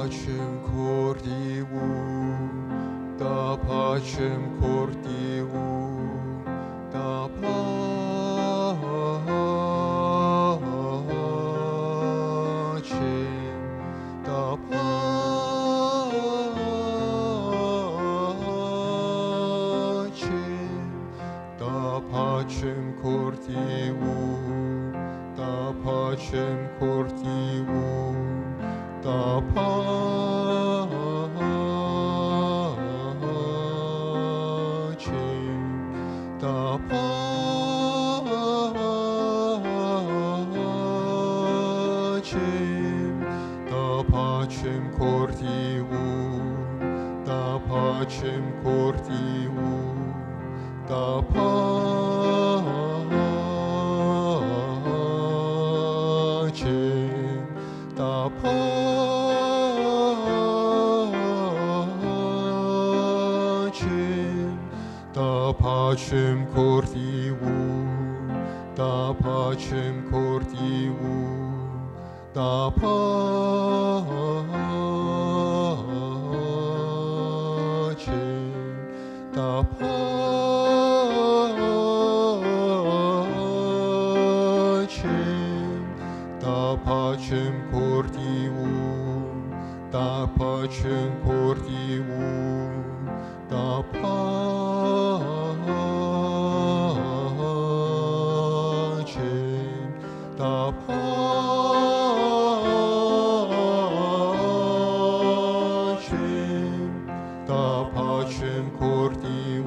Pacem cordi da pacem cordi da pacem, da pacem, da pacem cordi da pacem cordi da pacem, da pacem, da pacem cordi da pacem cordi da pacem, da pacem, da pacem cordi da pacem cordi da pacem, da pacem, da pacem cordi da pacem cordi da pacem, da pacem, da pacem cordi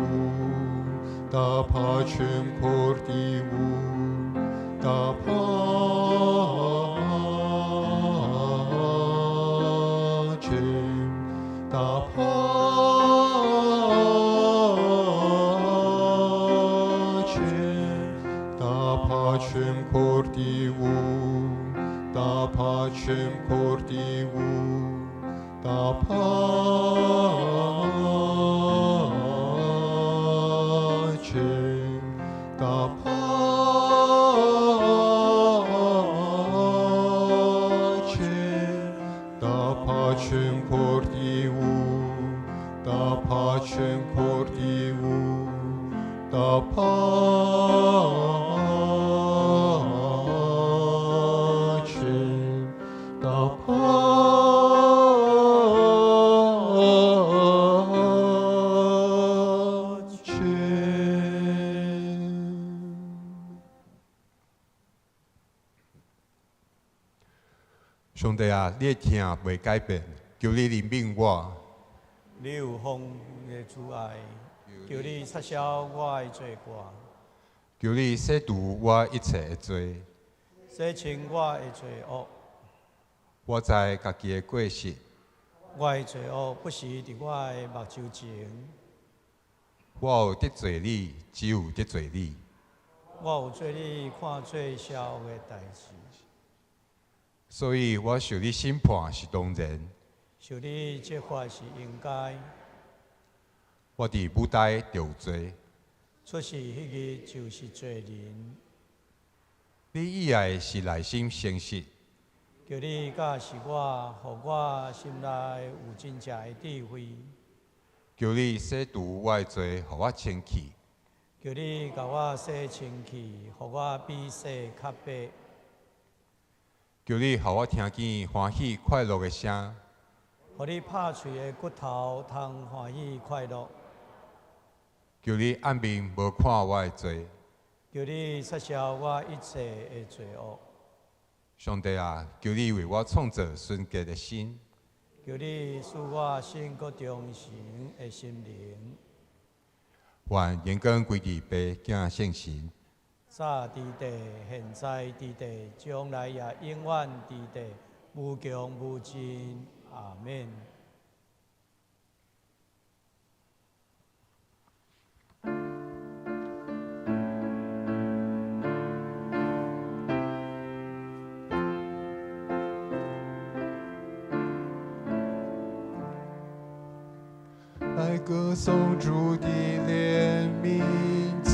da pacem cordi da pacem, da pacem, da pacem cordi da pacem cordi da pacem, da pacem, da pacem cordi da pacem cordi da pacem, da pacem。上帝啊，你的疼袂改變，求你憐憫我。你有豐富的慈愛，求你擦消我的罪過，求你洗除我一切的罪。洗清我的罪惡。我知家己的過失，我的罪惡不時佇我的目睭前。我有得罪你，只有得罪你。我有做你看做邪惡的代誌，所以我受你審判是當然。受你責罰是應該。我佇母胎就有罪。出世彼日就是罪人。你喜愛的是內心誠實。求你教示我，予我心內有真正的智慧。求你洗除我的罪，予我清氣。求你共我洗清氣，予我比雪較白。求你予我聽見歡喜快樂的聲。予你拍碎的骨頭通歡喜快樂。求你掩面無看我的罪。求你擦消我一切的罪惡。上帝啊，求你為我創造純潔的心。求你賜我新閣忠誠的心靈。願榮光歸予父囝聖神。早佇地，現在佇地，將來也永遠佇地，無窮無盡。阿們。來歌頌主的憐憫慈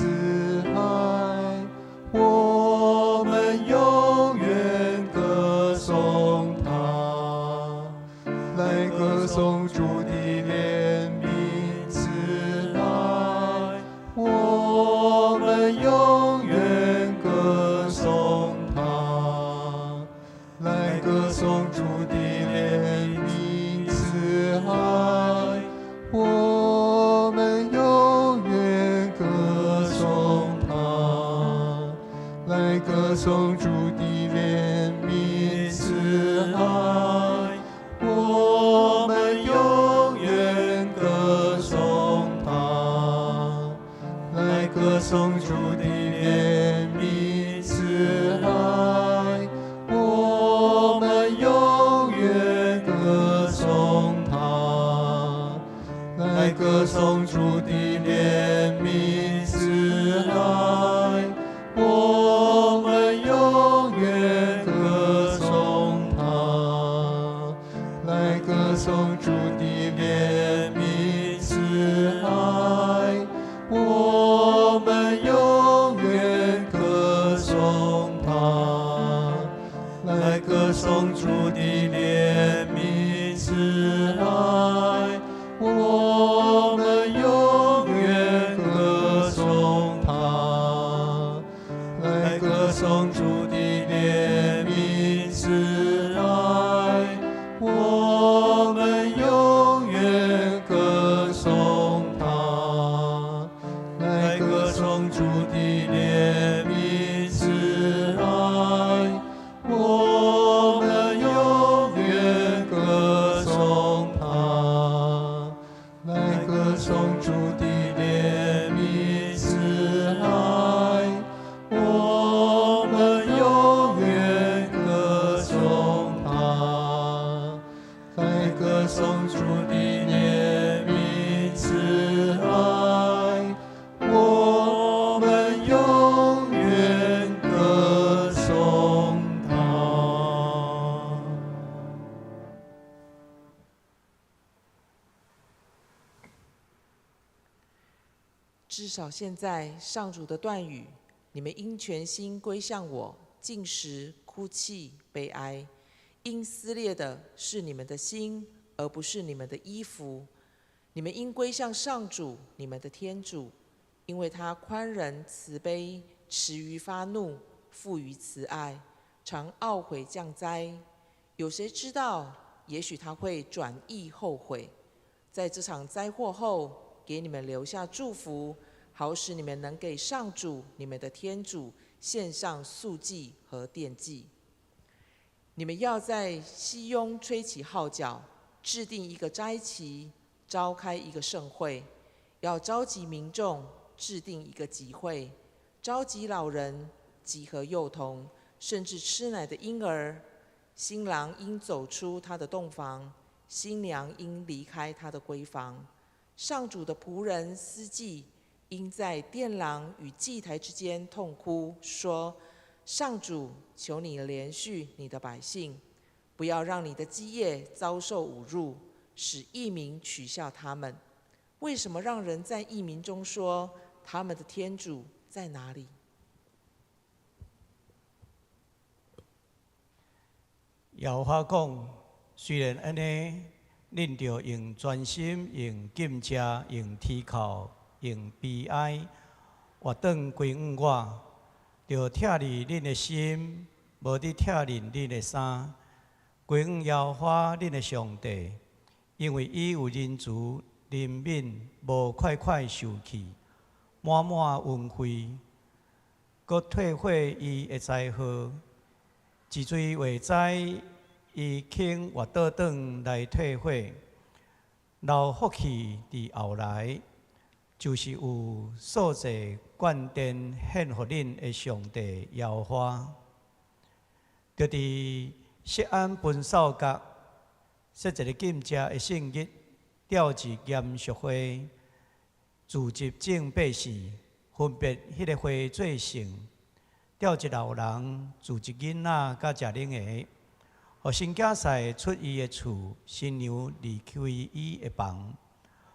愛，我們永遠歌頌他。來颂主的憐憫慈愛，我們永遠歌頌他。來歌頌主的憐憫慈愛，我們永遠歌頌他。來歌頌主的憐憫慈愛，我們永遠歌頌他。來歌頌主的憐憫慈愛，我們永遠歌頌他。來歌頌主的憐憫慈愛，我們永遠歌頌他。來歌頌主的憐憫慈愛，我們永遠歌頌他。來歌頌主的憐憫慈愛，我們永遠歌頌他。來歌頌主的憐憫慈愛，我們永遠歌頌他。來歌頌主的憐憫慈愛，我們永遠歌頌他。至少現在，上主的斷語，你們應全心歸向我，禁食、哭泣、悲哀。應撕裂的是你們的心，而不是你們的衣服。你們應歸向上主，你們的天主，因為他寬仁慈悲，遲於發怒，富於慈愛，常懊悔降災。有誰知道？也許他會轉意後悔，在這場災禍後，給你們留下祝福，好使你們能給上主你們的天主獻上素祭和奠祭。你們要在熙雍吹起號角，制定一個齋期，召開一個聖會，要召集民眾，制定一個集會，召集老人，集合幼童，甚至吃奶的嬰兒。新郎應走出他的洞房，新娘應離開她的閨房。上主的僕人司祭應在殿廊與祭壇之間痛哭，說：上主，求你憐恤你的百姓，不要讓你的基業遭受侮辱，使異民取笑他們。為什麼讓人在異民中說他們的天主在哪裡？耶和華講：雖然按呢，恁著用專心、用禁食、用啼哭、用悲哀，活轉歸向我，著拆裂恁的心，無佇拆裂恁的衫，歸向耶和華恁的上帝，因為伊有仁慈、憐憫，無快快受氣，滿滿恩惠，閣退悔伊的災禍。一錐話災，伊肯活倒轉來退悔，留福氣佇後來，就是有素祭獻奠獻予恁的上帝耶和華。著佇錫安奔掃角設一個禁食的聖日，召集嚴肅會，聚集眾百姓，分別彼個會做聖。召集老人，聚集囡仔佮食奶的，予新囝婿出伊的厝，新娘離開伊的房。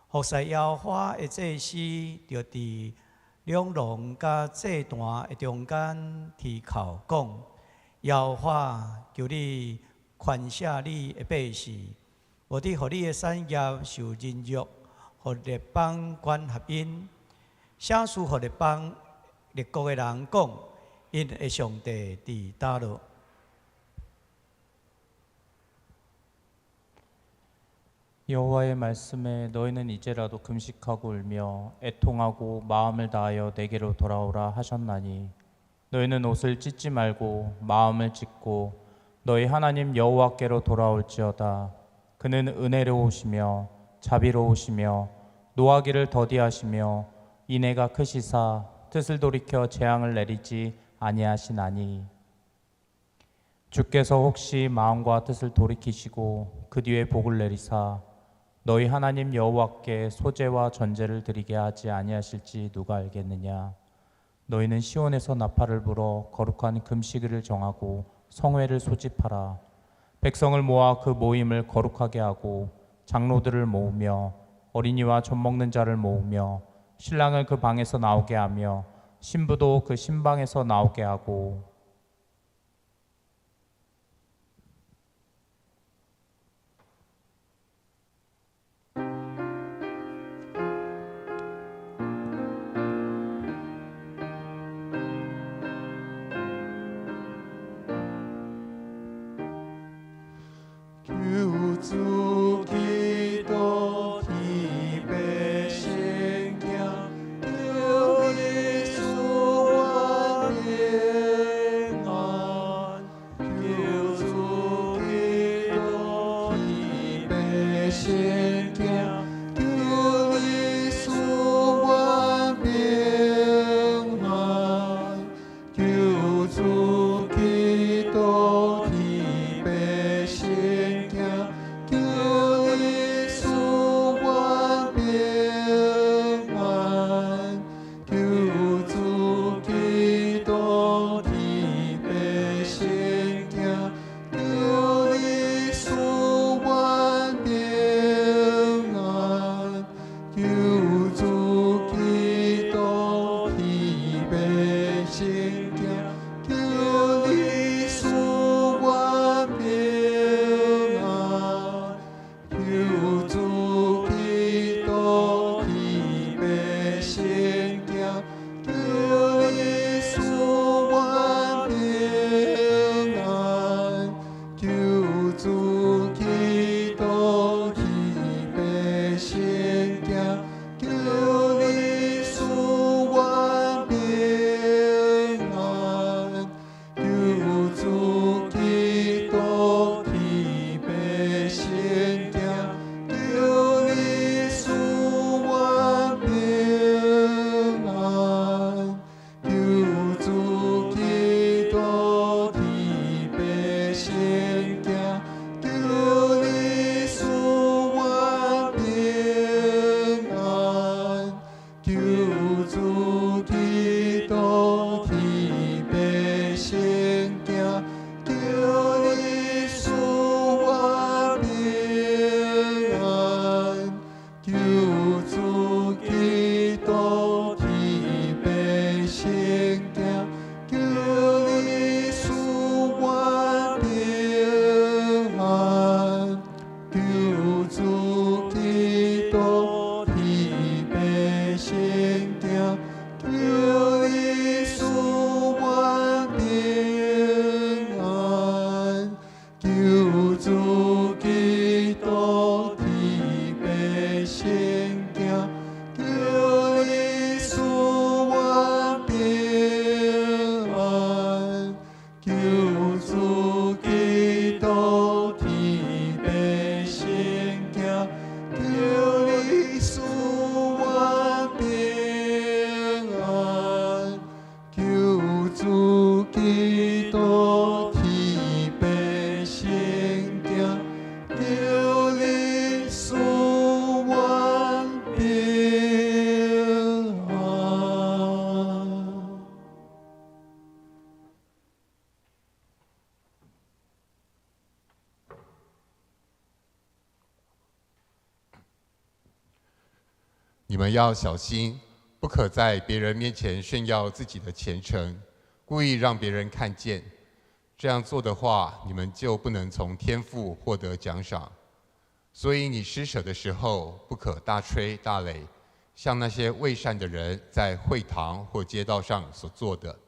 服侍耶和華的祭司，著佇兩廊佮祭壇的中間啼哭，講：耶和華，求你寬赦你的百姓，無得予你的產業受凌辱，予列邦管轄𪜶。啥事予列邦列國的人講，𪜶的上帝佇佗落？ 여호와의 말씀에 너희는 이제라도 금식하고 울며 애통하고 마음을 다하여 내게로 돌아오라 하셨나니. 너희는 옷을 찢지 말고 마음을 찢고 너희 하나님 여호와께로 돌아올지어다. 그는 은혜로우시며 자비로우시며 노하기를 더디하시며 인애가 크시사 뜻을 돌이켜 재앙을 내리지 아니하시나니, 주께서 혹시 마음과 뜻을 돌이키시고 그 뒤에 복을 내리사 너희 하나님 여호와께 소제와 전제를 드리게 하지 아니하실지 누가 알겠느냐. 너희는 시온에서 나팔을 불어 거룩한 금식일을 정하고 성회를 소집하라. 백성을 모아 그 모임을 거룩하게 하고 장로들을 모으며 어린이와 젖먹는 자를 모으며 신랑을 그 방에서 나오게 하며 신부도 그 신방에서 나오게 하고. 求主基督天父聖行，求你賜阮平安。求主基督天父聖行，求你賜阮平安。求主基督天父聖行，求你賜阮平安。求主基督天父聖行，求你賜阮平安。求主基督天父聖行，求你賜阮平安。求主基督天父聖行，求你賜阮平安。求主基督天父聖行，求你賜阮平安。求主基督天父聖行，求你賜阮平安。求主基督天父聖行，求你賜阮平安。求主基督天父聖行，求你賜阮平安。求主基督天父聖行，求你賜阮平安。求主基督天父聖行，求你賜阮平安。求主基督天父聖行，求你賜阮平安。求主基督天父聖行，求你賜阮平安。求主基督天父聖行，求你賜阮平安。 你們要小心，不可在別人面前炫耀自己的虔誠，故意讓別人看見。這樣做的話，你們就不能從天父獲得獎賞。所以你施捨的時候，不可大吹大擂，像那些偽善的人在會堂或街道上所做的，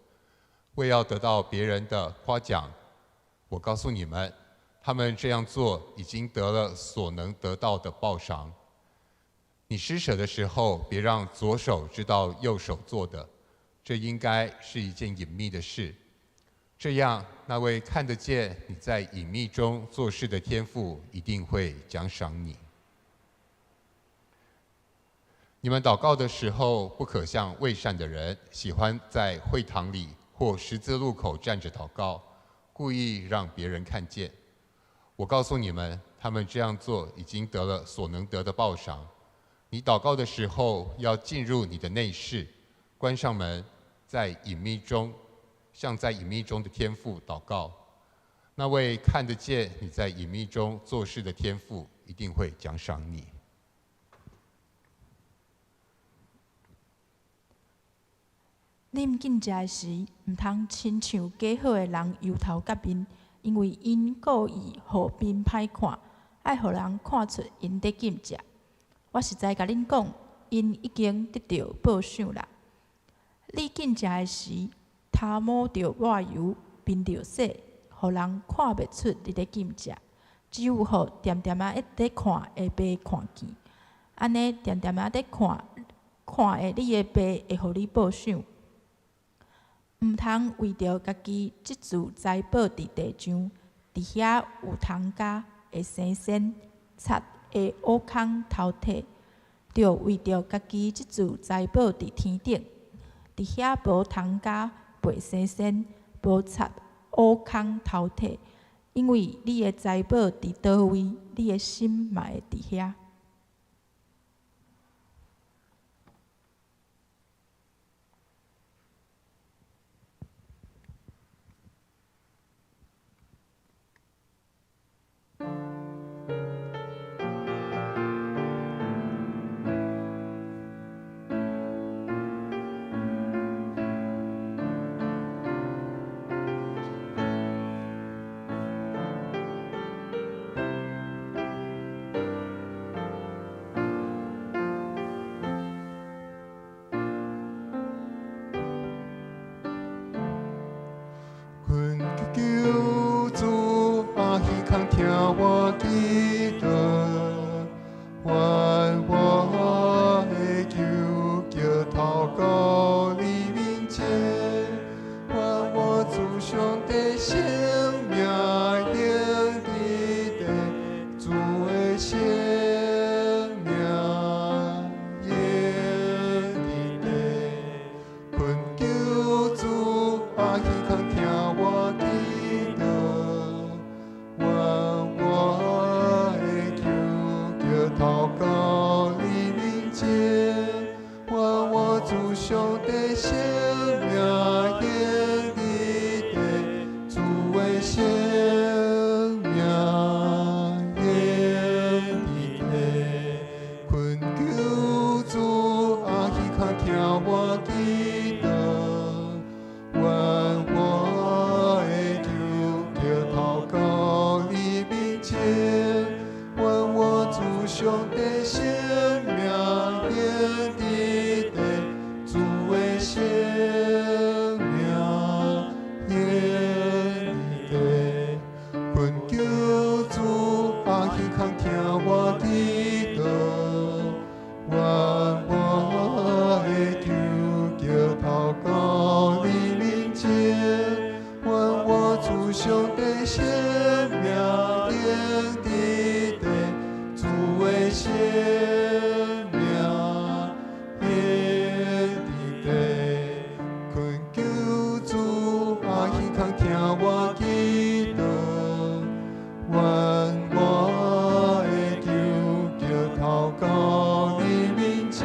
為要得到別人的誇獎。我告訴你們，他們這樣做已經得了所能得到的報賞。你施捨的時候，別讓左手知道右手做的，这应该是一件隐秘的事。这样，那位看得见你在隐秘中做事的天父一定会奖赏你。你们祷告的时候，不可像伪善的人，喜欢在会堂里或十字路口站着祷告，故意让别人看见。我告诉你们，他们这样做已经得了所能得的报赏。你祷告的时候，要进入你的内室，关上门，在隐秘中，向在隐秘中的天父祷告。那位看得见你在隐秘中做事的天父，一定会奖赏你。恁禁食的时，毋通亲像假好的人油头革面，因为𪜶故意予面歹看，爱予人看出𪜶伫禁食。我实在共恁讲，𪜶已经得著报赏啦。你禁食的时，头毛著抹油，面著洗，予人看袂出你咧禁食，只有予恬恬仔伫看的爸看見。按呢，恬恬仔伫看看的你的爸會予你報賞。毋通為著家己積聚財寶佇地上，佇遐有蟲蛸會生鉎，賊會挖空偷提；著為著家己積聚財寶佇天頂，佇遐無蟲蛸袂生鉎，無賊挖空偷提。因為你的財寶佇佗位，你的心嘛會佇遐。懇求主阿彼康聽我祈禱，願我的求叫頭到你面前，願我主上帝聖名永佇地，主的聖名永佇地。懇求主阿彼康聽我祈禱，願我的求叫頭到你面前，願我主上帝聖名永佇地，主的聖名永佇地。懇求主阿彼康聽我祈禱，願我的求叫頭到你面前，願我主上帝聖名永佇地，主的聖名永佇地。懇求主阿彼康聽我祈禱，願我的求叫頭到你面前，願我主上帝聖名永佇地，主的聖名永佇地。懇求主阿彼康聽我祈禱，願我的求叫頭到你面前，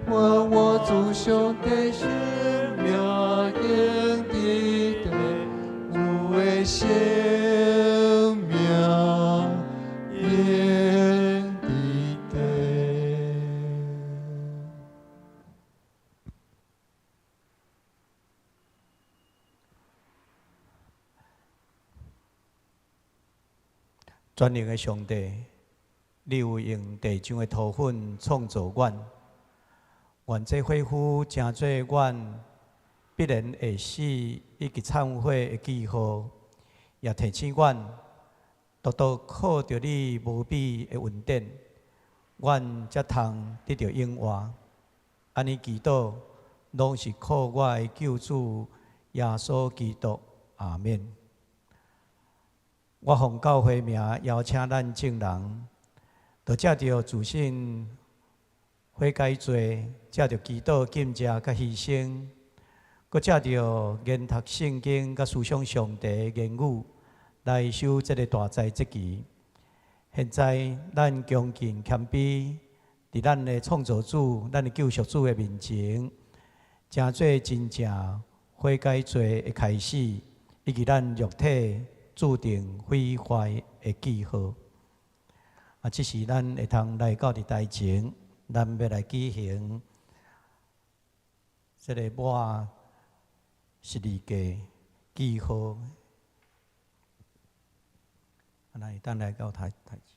願我主上帝聖名永佇地，主的聖名永佇地。全能的上帝，你有用地上的塗粉創造阮，願這火夫成做阮必然會死以及懺悔的記號，也提醒阮獨獨靠著你無比的恩典，阮才通得著永活。按呢祈禱，攏是靠我的救主耶穌基督。阿們。我奉教會名邀請咱眾人，就藉著自省悔改罪，藉著祈禱禁食佮犧牲，閣藉著研讀聖經佮思想上帝的言語，來守這个大齋節期。現在咱恭敬謙卑，佇咱的創造主、咱的救贖主的面前，成做真正悔改罪的開始，以及咱肉體注定毀壞的記號。啊，這時咱會通來到佇台前，咱欲來舉行這个抹十字架記號。啊，咱會當來到台前。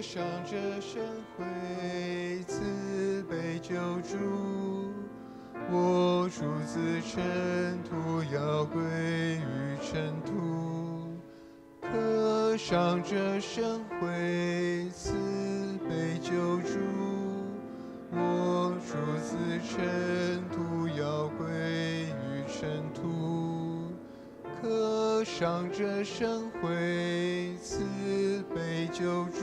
上這聖灰，慈悲救主，我出自塵土，要歸於塵土。刻上這聖灰，慈悲救主，我出自塵土，要歸於塵土。刻上這聖灰，慈悲救主，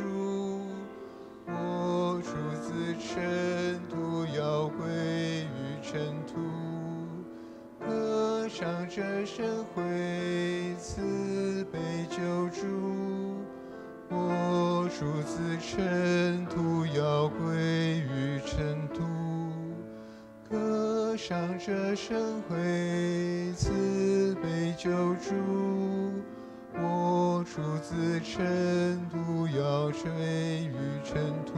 我出自塵土，要歸於塵土。刻上這聖灰，慈悲救主，我出自塵土，要歸於塵土。刻上這聖灰，慈悲救主，我出自塵土，要歸於塵土。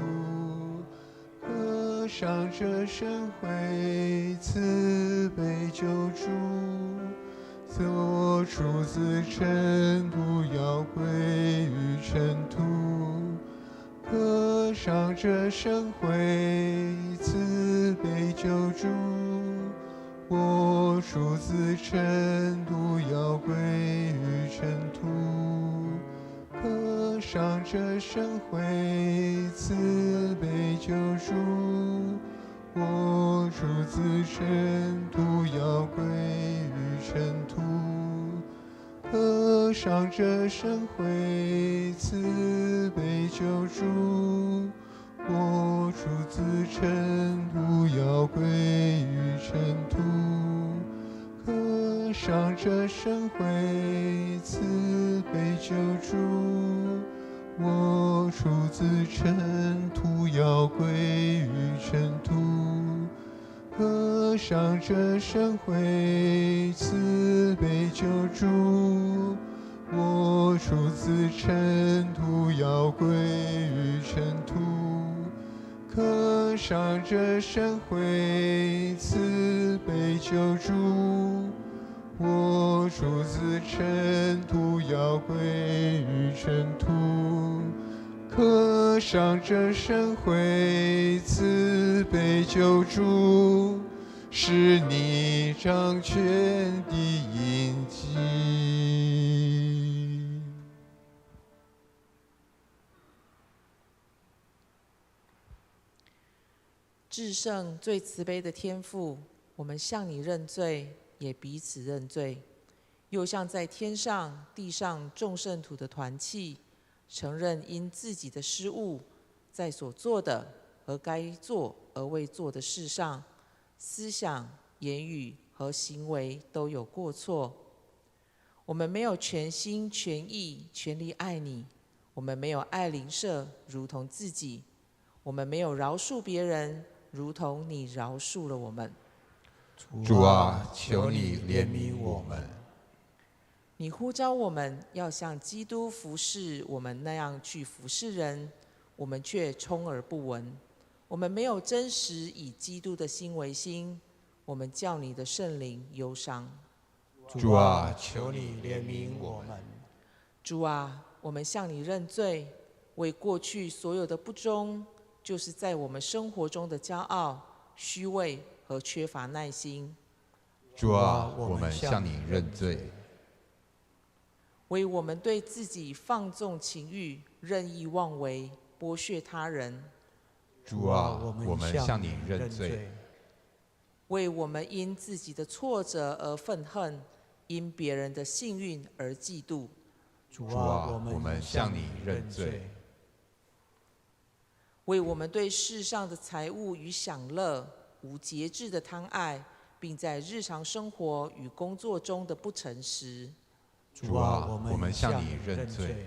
刻上這聖灰，慈悲救主，我出自塵土，要歸於塵土。刻上這聖灰，慈悲救主，我出自塵土，要歸於塵土。刻上這聖灰，慈悲救主，我出自塵土，要歸於塵土。刻上這聖灰，慈悲救主，我出自塵土，要歸於塵土。刻上這聖灰，慈悲救主，我出自塵土，要歸於塵土。刻上這聖灰，慈悲救主，我出自塵土，要歸於塵土。刻上這聖灰，慈悲救主，我出自尘土，要归于尘土。刻上这圣徽，慈悲救主，是你掌权的印记。至圣最慈悲的天父，我们向你认罪，也彼此认罪，又向在天上、地上众圣徒的团契，承认因自己的失误，在所做的和该做而未做的事上，思想、言语和行为都有过错。我们没有全心全意全力爱你，我们没有爱邻舍如同自己，我们没有饶恕别人如同你饶恕了我们。主啊，求你怜悯我们。你呼召我们要像基督服侍我们那样去服侍人，我们却充耳不闻。我们没有真实以基督的心为心，我们叫你的圣灵忧伤。主啊，求你怜悯我们。主啊，我们向你认罪，为过去所有的不忠，就是在我们生活中的骄傲、虚伪和缺乏耐心。主啊，我们向你认罪。为我们对自己放纵情欲、任意妄为、剥削他人。主啊，我们向你认罪。为我们因自己的挫折而愤恨，因别人的幸运而嫉妒。主啊，我们向你认罪。为我们对世上的财物与享乐无节制的贪爱，并在日常生活与工作中的不诚实。主啊，我们向你认罪。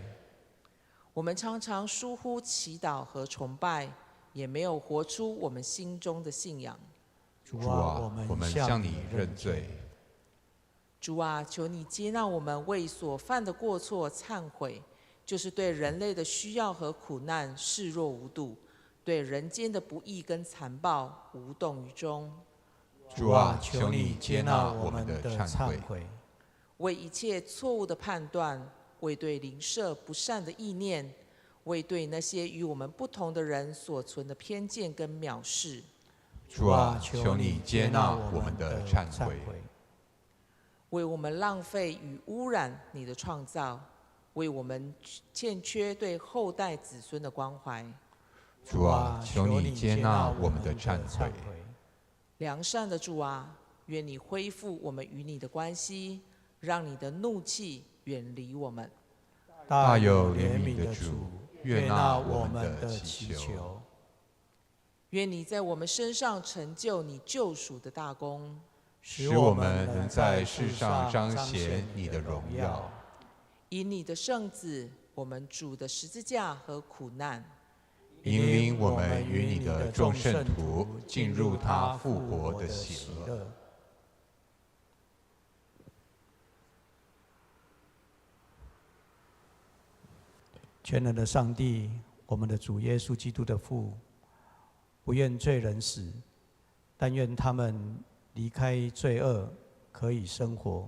我们常常疏忽祈祷和崇拜，也没有活出我们心中的信仰。主啊，我们向你认罪。主啊，求你接纳我们为所犯的过错忏悔，就是对人类的需要和苦难视若无睹，对人间的不义跟残暴无动于衷。主啊，求你接纳我们的忏悔。为一切错误的判断，为对邻舍不善的意念，为对那些与我们不同的人所存的偏见跟藐视。主啊，求你接纳我们的忏悔。为我们浪费与污染你的创造，为我们欠缺对后代子孙的关怀。主啊，求你接纳我们的忏悔。良善的主啊，愿你恢复我们与你的关系，让你的怒气远离我们。大有怜悯的主，悦纳我们的祈求。愿你在我们身上成就你救赎的大功，使我们能在世上彰显你的荣耀。以你的圣子，我们主的十字架和苦难，引领我们与你的众圣徒进入他复活的喜乐。全能的上帝，我们的主耶稣基督的父，不愿罪人死，但愿他们离开罪恶，可以生活。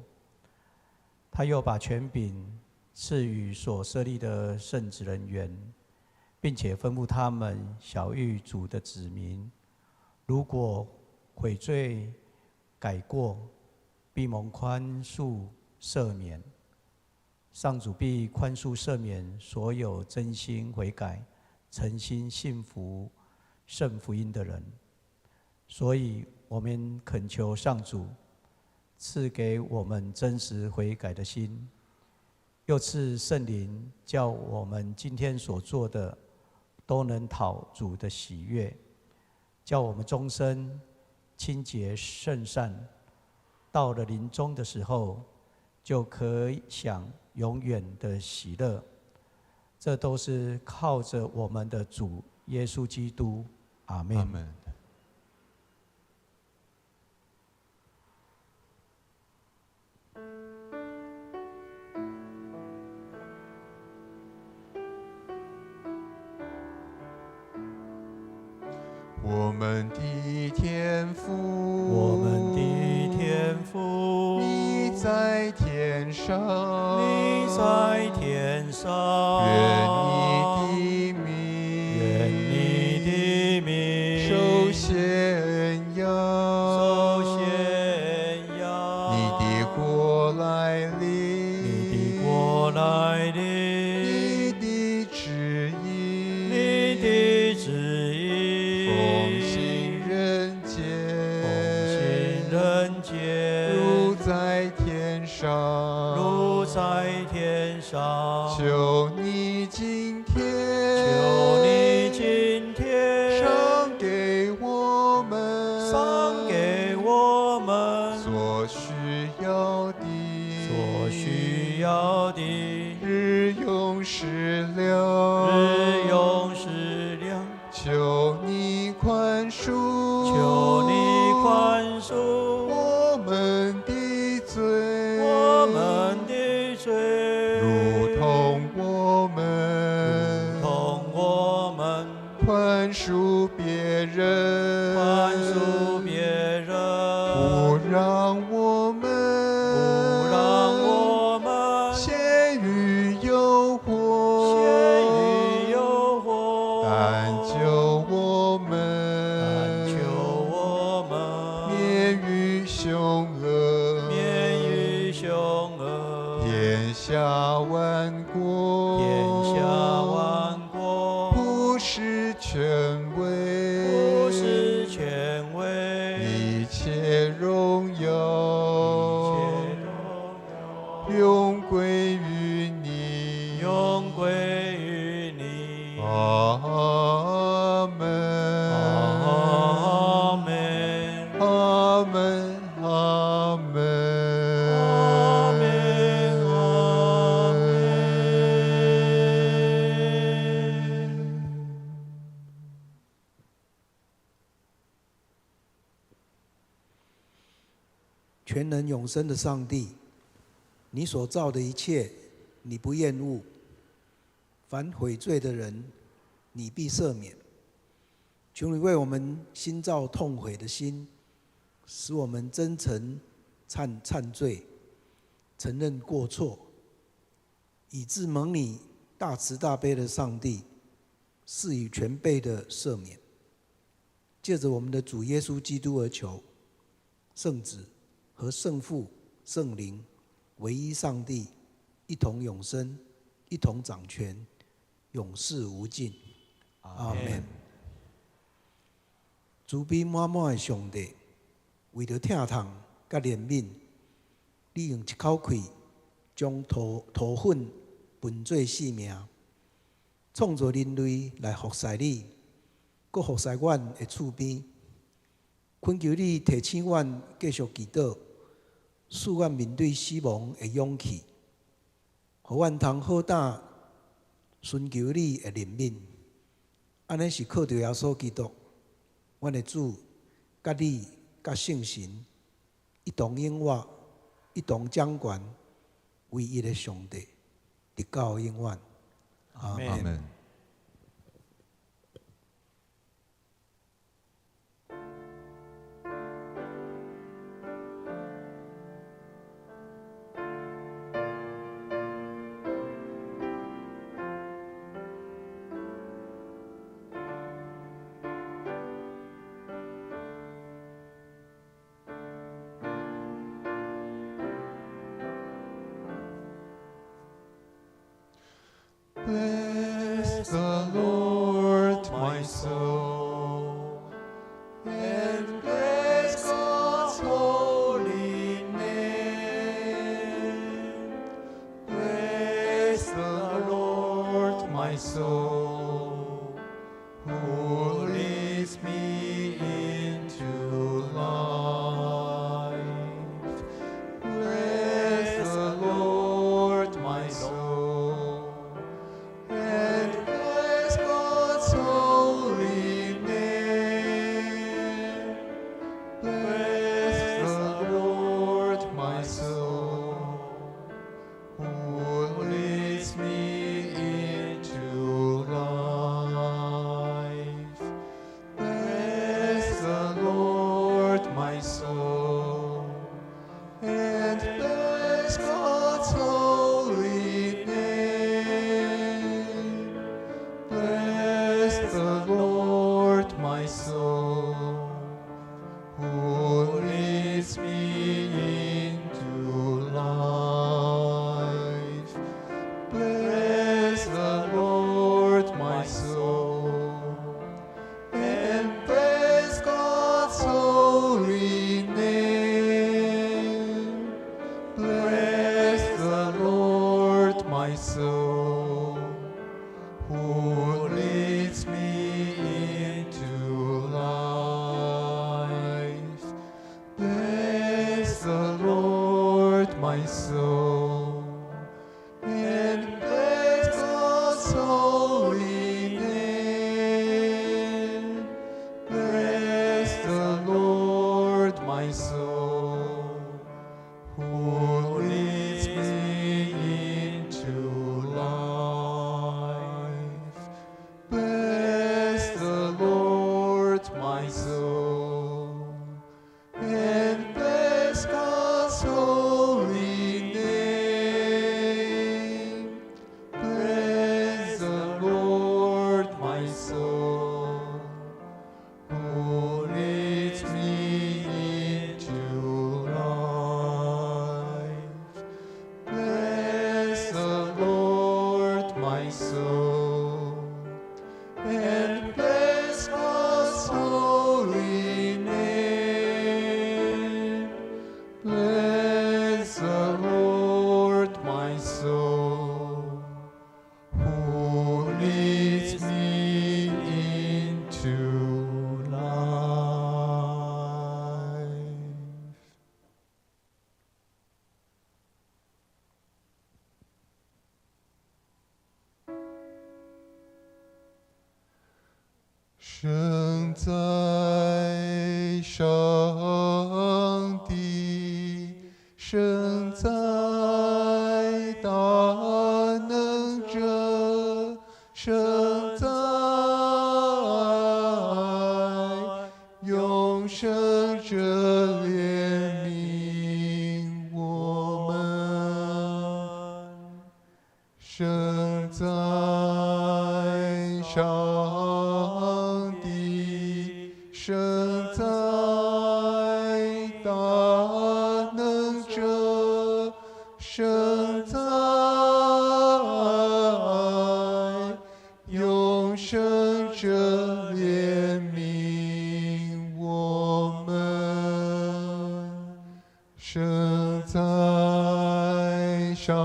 他又把权柄赐予所设立的圣职人员，并且吩咐他们晓谕主的子民：如果悔罪改过，必蒙宽恕赦免。上主必宽恕赦免所有真心悔改、诚心信服圣福音的人。所以，我们恳求上主赐给我们真实悔改的心，又赐圣灵，叫我们今天所做的都能讨主的喜悦，叫我们终身清洁圣善，到了临终的时候，就可以享永远的喜乐。这都是靠着我们的主耶稣基督。阿们。我们的天父，我们的天父，你在天上，你在天上，愿你的名，愿你的名受显扬，受显扬，你的国来临，你的国来临，你的旨意，你的旨意，奉行人间，奉行人间，如在天上，如在天上。求你今天，求你今天赏给我们，赏给我们所需要的，所需要的日用食粮，日用食粮。求你宽恕，求你宽恕我们的罪，我们的罪，如同我们如同我们宽恕别人，宽恕别人，不让我们，不让我们陷于诱惑，陷于诱惑，但救我们，但救我们免于凶恶，免于凶恶。天下万国，天下万国，普世权威，普世权威，一切荣耀，一切荣耀永归于你，永归于你。阿门，阿门，阿门，阿门，阿门，阿门。全能永生的上帝，你所造的一切，你不厌恶；凡悔罪的人，你必赦免。求你为我们新造痛悔的心，使我们真诚忏忏罪，承认过错，以致蒙你大慈大悲的上帝赐予全备的赦免。借着我们的主耶稣基督而求，圣子和圣父、圣灵，唯一上帝，一同永生，一同掌权，永世无尽。阿门。慈悲满满的上帝，为著疼痛佮怜悯，你用一口气将涂涂粉分做四命，创造人类来服侍你，阁服侍阮的厝边。恳求你提醒阮继续祈祷，赐阮面对死亡的勇气，予阮通好胆寻求你的怜悯。按呢是靠著耶稣基督，阮的主，佮你、佮圣神一同永活，一同掌权，唯一的上帝，直到永远。阿阿门。Bless the Lord, my soul, and bless God's holy name. Bless the Lord, my soul, who leads me into life. Bless the Lord, my soul, and my soul, and bless God's holy name. Bless the Lord, my soul, who leads me into life. Bless the Lord, my soul, and bless God's holy name. Bless the Lord, my soul, who leads me into life. Bless the Lord, my soul, and bless God's holy name. Bless the Lord, my soul, who leads me into life. 圣哉，上帝！圣哉，大能者！圣哉，永生者怜悯我们。圣哉，上帝！圣哉，大能者！圣哉，永生者怜悯我们。圣哉，上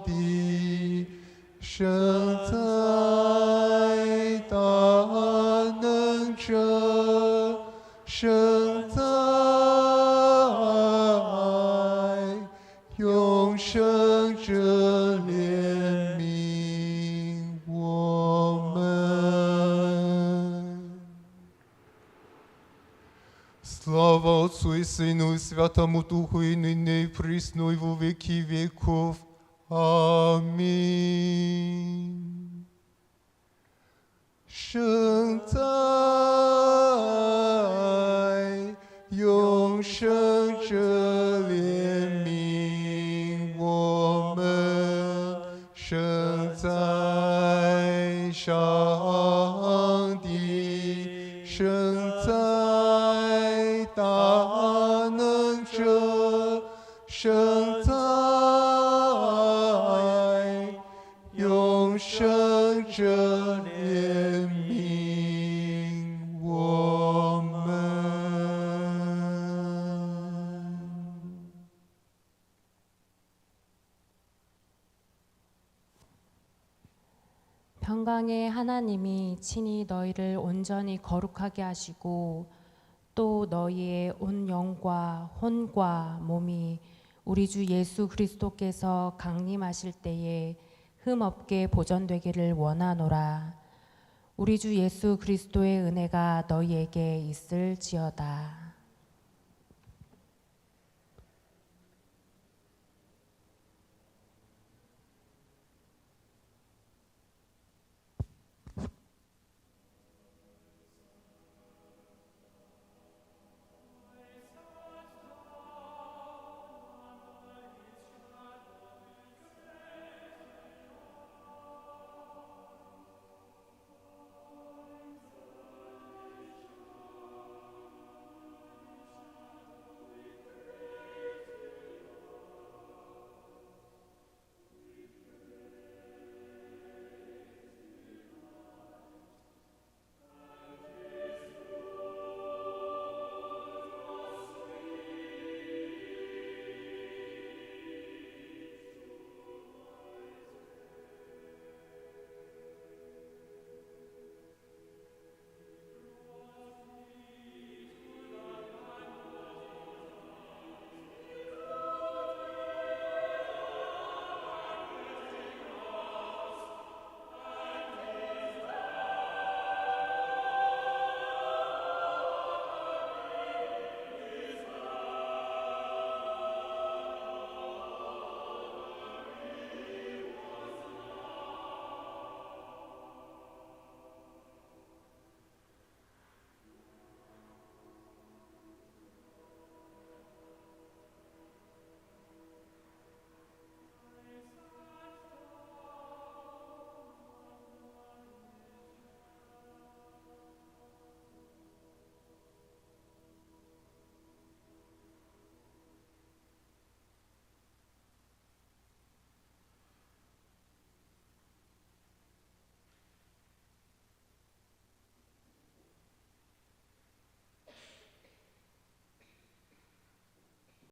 帝！圣哉，大能者！圣哉，永生者怜悯我们。Слава Отцу и Сыну и Святому Духу, и ныне и присно, и во веки веков. Аминь. 圣哉，永生者怜悯我们。圣哉，上帝！圣哉，大能者！圣哉，永生者怜悯我们。 평강의 하나님이 친히 너희를 온전히 거룩하게 하시고 또 너희의 온 영과 혼과 몸이 우리 주 예수 그리스도께서 강림하실 때에 흠없게 보존되기를 원하노라. 우리 주 예수 그리스도의 은혜가 너희에게 있을지어다.